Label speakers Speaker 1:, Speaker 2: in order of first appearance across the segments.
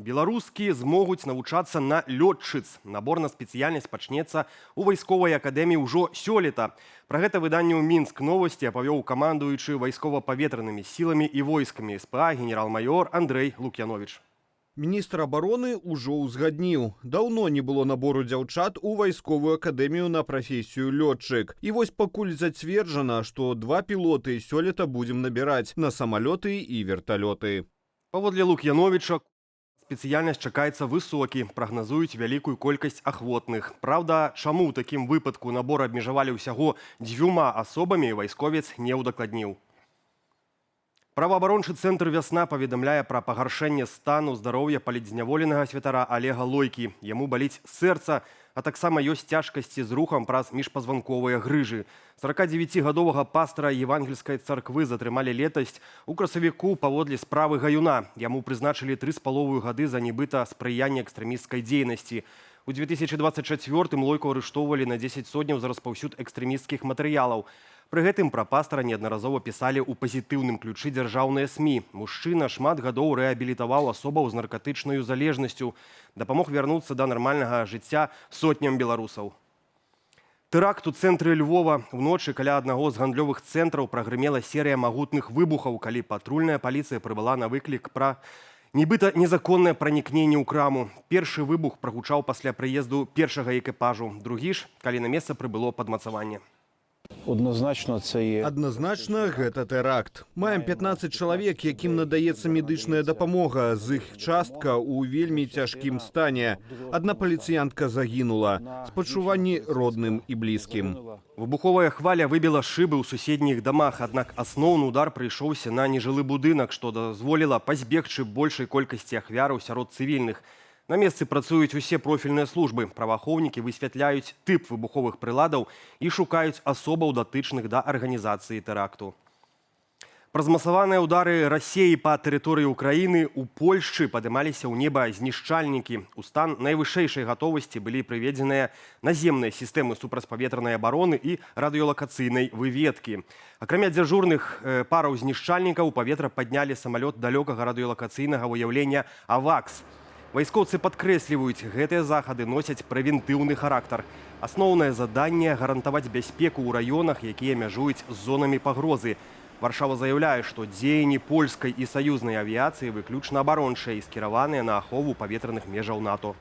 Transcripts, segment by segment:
Speaker 1: Беларускі змогуць навучацца на лётчыц. Набор на спецыяльнасць пачнецца ў вайсковай акадэміі ўжо сёлета. Пра гэта выданню «Мінск новости» апавёў камандуючы вайскова-паветранымі сіламі і войскамі СПА генерал-майор Андрэй Лук'янович.
Speaker 2: Міністр абароны ўжо ўзгадніў. Даўно не было набору дзяўчат у вайсковую акадэмію на прафесію лётчык. І вось пакуль зацверджана, што два пілоты сёлета будзем набіраць на самалёты і верталёты.
Speaker 1: Паводле Лук'яновіча, спецыяльнасць чакаецца высокі, прагназуюць вялікую колькасць ахвотных. Праўда, чаму ў такім выпадку набор абмежавалі ўсяго дзвюма асобамі, вайсковец не ўдакладніў. Праваабарончы цэнтр «Вясна» паведамляе пра пагаршэнне стану здароўя палітзняволенага святара Алега Лойкі. Яму баліць сэрца, а таксама ёсць цяжкасці з рухам праз міжпазванковыя грыжы. 49-гадовага пастара евангельскай царквы затрымалі летась у красавіку паводле справы Гаюна. Яму прызначылі 3,5 гады за нібыта спрыянне экстрэмісцкай дзейнасці. У 2024 Лойку арыштоўвалі на 10 содняў за распаўсюд экстрэмісцкіх матэрыялаў. Пры гэтым пра пастара неаднаразова пісалі ў пазітыўным ключы дзяржаўныя СМІ. Мужчына шмат гадоў рэабілітаваў асобаў з наркатычнаю залежнасцю, дапамог вярнуцца да нармальнага жыцця сотням беларусаў. Тэракт у цэнтры Львова. Уночы каля аднаго з гандлёвых цэнтраў прагрымела серыя магутных выбухаў, калі патрульная паліцыя прыбыла на выклік пра нібыта незаконнае пранікненне ў краму. Першы выбух прагучаў пасля прыезду першага экіпажу, другі ж, калі на месца прыбыло падмацаванне.
Speaker 3: Однозначно, це є
Speaker 2: Адназначна гэта тэракт. Маем 15 чалавек, якім надаецца медычная дапамога. З іх частка ў вельмі цяжкім стане. Адна паліцыянтка загінула. Спачуванні родным і блізкім.
Speaker 1: Выбуховая хваля выбіла шыбы ў суседніх дамах, аднак асноўны удар прыйшоўся на нежылы будынак, што дазволіла пазбегчы большай колькасці ахвяраў сярод цывільных. На месцы працуюць усе профільныя службы. Праваахоўнікі высвятляюць тып выбуховых прыладаў і шукаюць асобаў, датычных да арганізацыі тэракту. Праз масаваныя ўдары Расеі па тэрыторыі Украіны ў Польшчы падымаліся ў неба знішчальнікі. У стан найвышэйшай гатовасці былі прыведзеныя наземныя сістэмы супрацьпаветранай абароны і радыёлакацыйнай выведкі. Акрамя дзяжурных параў знішчальнікаў у паветра паднялі самалёт далёкага радыёлакацыйнага выяўлення «Авакс». Вайскоўцы падкрэсліваюць, гэтыя захады носяць прэвентыўны характар. Асноўнае заданне — гарантаваць бяспеку ў раёнах, якія мяжуюць з зонамі пагрозы. Варшава заяўляе, што дзеянні польскай і саюзнай авіяцыі выключна абарончыя і скіраваныя на ахову паветраных межаў НАТО.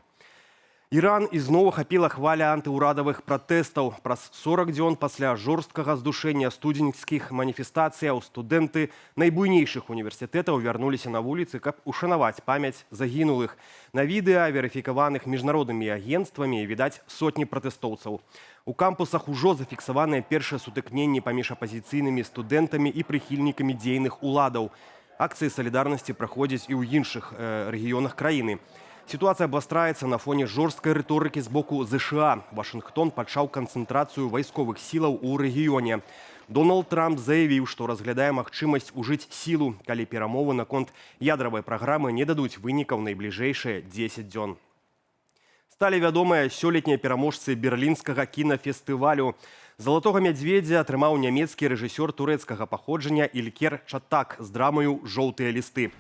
Speaker 1: Іран ізноў ахапіла хваля антыўрадавых пратэстаў. Праз 40 дзён пасля жорсткага здушэння студзеньскіх маніфестацыяў студэнты найбуйнейшых універсітэтаў вярнуліся на вуліцы, каб ушанаваць памяць загінулых. На відэа, верыфікаваных міжнароднымі агенцтвамі, відаць сотні пратэстоўцаў. У кампусах ужо зафіксаваныя першыя сутыкненні паміж апазіцыйнымі студэнтамі і прыхільнікамі дзейных уладаў. Акцыі салідарнасці праходзяць і ў іншых рэгіёнах краіны. Сітуацыя абвастраецца на фоне жорсткай рыторыкі з боку ЗША. Вашынгтон пачаў канцэнтрацыю вайсковых сілаў у рэгіёне. Дональд Трамп заявіў, што разглядае магчымасць ужыць сілу, калі перамовы наконт ядравай праграмы не дадуць вынікаў найбліжэйшыя 10 дзён. Сталі вядомыя сёлетнія пераможцы Берлінскага кінафестывалю. Залатога мядзведзя атрымаў нямецкі рэжысёр турэцкага паходжання Ількер Чатак з драмаю «Жоўтыя лісты».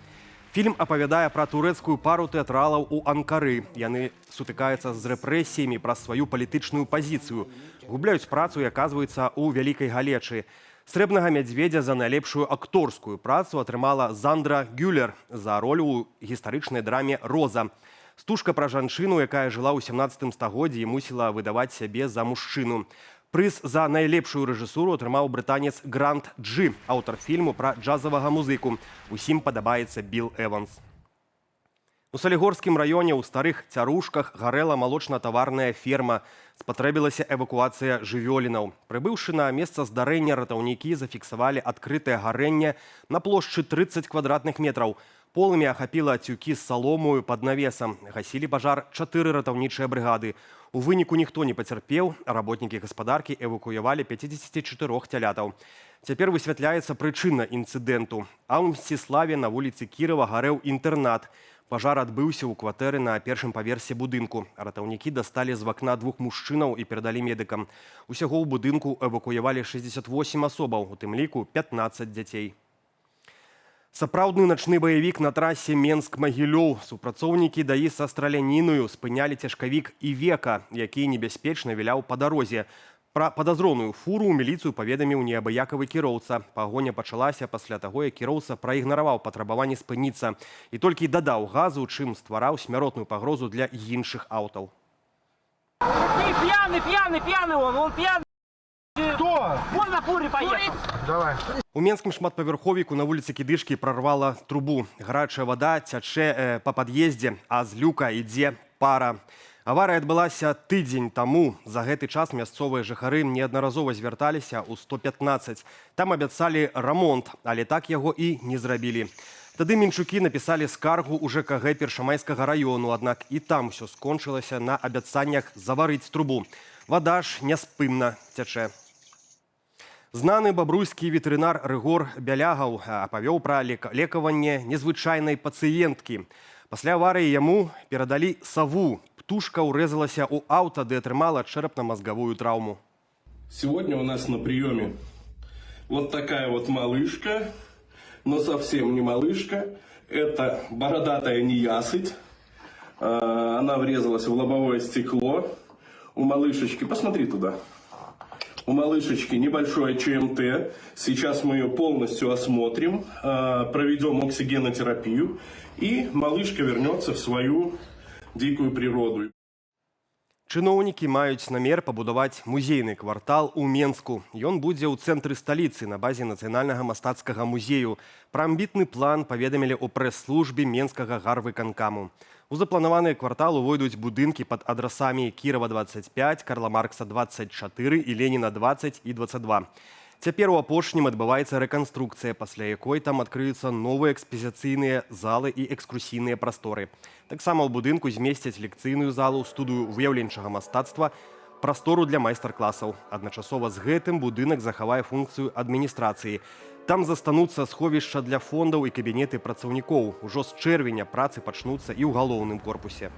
Speaker 1: Фільм апавядае пра турэцкую пару тэатралаў у Анкары. Яны сутыкаюцца з рэпрэсіямі праз сваю палітычную пазіцыю, губляюць працу і аказваюцца ў вялікай галечы. Срэбнага мядзведзя за найлепшую акторскую працу атрымала Зандра Гюлер за ролю ў гістарычнай драме «Роза». Стужка пра жанчыну, якая жыла ў 17 стагоддзі і мусіла выдаваць сябе за мужчыну. Прыз за найлепшую рэжысуру атрымаў брытанец Грант Джы, аўтар фільму пра джазавага музыку «Усім падабаецца Біл Эванс». У Салігорскім раёне ў Старых Цярушках гарэла малочна-таварная ферма. Спатрэбілася эвакуацыя жывёлінаў. Прыбыўшы на месца здарэння, ратаўнікі зафіксавалі адкрытае гарэнне на плошчы 30 квадратных метраў. Полымя ахапіла цюкі з саломою пад навесам. Гасілі пажар чатыры ратаўнічыя брыгады. У выніку ніхто не пацярпеў, работнікі гаспадаркі эвакуявалі 54 цялятаў. Цяпер высвятляецца прычына інцыдэнту. А ў Мсціславе на вуліцы Кірова гарэў інтэрнат. Пажар адбыўся ў кватэры на першым паверсе будынку. Ратаўнікі дасталі з вакна двух мужчынаў і перадалі медыкам. Усяго ў будынку эвакуявалі 68 асобаў, у тым ліку 15 дзяцей. Сапраўдны начны баевік на трасе Менск-Магілёў. Супрацоўнікі ДАІ са стралянінаю спынялі цяжкавік «Івека», які небяспечна віляў па дарозе. Пра падазроную фуру ў міліцыю паведаміў неабыякавы кіроўца. Пагоня пачалася пасля таго, як кіроўца праігнараваў патрабаванне спыніцца і толькі дадаў газу, чым ствараў смяротную пагрозу для іншых аўтаў.
Speaker 4: Ты пьяный, пьяный, пьяный он пьяный.
Speaker 5: Кто?
Speaker 4: Вон на фуре поехал.
Speaker 5: Давай.
Speaker 1: У менскім шматпавярховіку на вуліцы Кідышкі прарвала трубу. Гарачая вада цячэ па пад'ездзе, а з люка ідзе пара. Аварыя адбылася тыдзень таму. За гэты час мясцовыя жыхары неаднаразова звярталіся ў 115. Там абяцалі рамонт, але так яго і не зрабілі. Тады мінчукі напісалі скаргу ў ЖКГ Першамайскага раёну, аднак і там усё скончылася на абяцаннях заварыць трубу. Вада ж няспынна цячэ. Знаны бабруйскі ветэрынар Рыгор Бялягаў апавёў пра лекаванне незвычайнай пацыенткі. Пасля аварыі яму перадалі саву. Птушка ўрэзалася ў аўта ды атрымала чэрапна-мазгавую траўму.
Speaker 6: Сегодня у нас на приеме вот такая вот малышка, но совсем не малышка. Это бородатая неясыть. Она врезалась в лобовое стекло. У малышечки, посмотри туда. У малышечки небольшое ЧМТ. Сейчас мы ее полностью осмотрим, проведем оксигенотерапию, и малышка вернется в свою дикую природу.
Speaker 1: Чыноўнікі маюць намер пабудаваць музейны квартал у Менску. Ён будзе ў цэнтры сталіцы на базе Нацыянальнага мастацкага музею. Пра амбітны план паведамілі ў прэс-службе Менскага гарвыканкаму. У запланаваны квартал увойдуць будынкі пад адрасамі Кірова 25, Карла Маркса 24 і Леніна 20 і 22. Цяпер у апошнім адбываецца рэканструкцыя, пасля якой там адкрыюцца новыя экспазіцыйныя залы і экскурсійныя прасторы. Таксама ў будынку змесцяць лекцыйную залу, студыю выяўленчага мастацтва, прастору для майстар-класаў. Адначасова з гэтым будынак захавае функцыю адміністрацыі. Там застануцца сховішча для фондаў і кабінеты працаўнікоў. Ужо з чэрвеня працы пачнуцца і ў галоўным корпусе.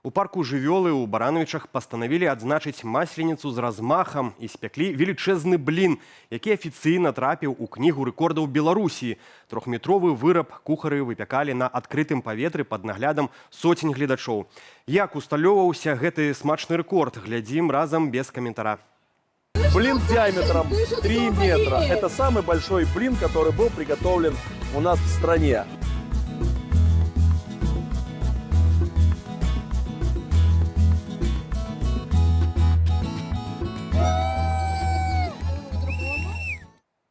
Speaker 1: У парку жывёлы ў Баранавічах пастанавілі адзначыць Масленіцу з размахам і спяклі велічэзны блін, які афіцыйна трапіў у Кнігу рэкордаў Беларусі. Трохметровы выраб кухары выпякалі на адкрытым паветры пад наглядам соцень гледачоў. Як усталёўваўся гэты смачны рэкорд, глядзім разам без каментара.
Speaker 7: Блин диаметром 3 метра. Это самый большой блин, который был приготовлен у нас в стране.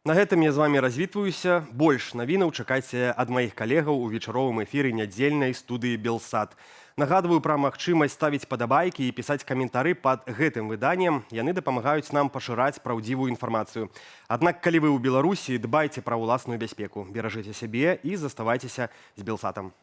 Speaker 1: На гэтым я з вамі развітваюся. Больш навінаў чакайце ад маіх калегаў у вечаровым эфіры нядзельнай студыі «Белсат». Нагадваю пра магчымасць ставіць падабайкі і пісаць каментары пад гэтым выданнем. Яны дапамагаюць нам пашыраць праўдзівую інфармацыю. Аднак, калі вы ў Беларусі, дбайце пра ўласную бяспеку. Беражыце сябе і заставайцеся з «Белсатам».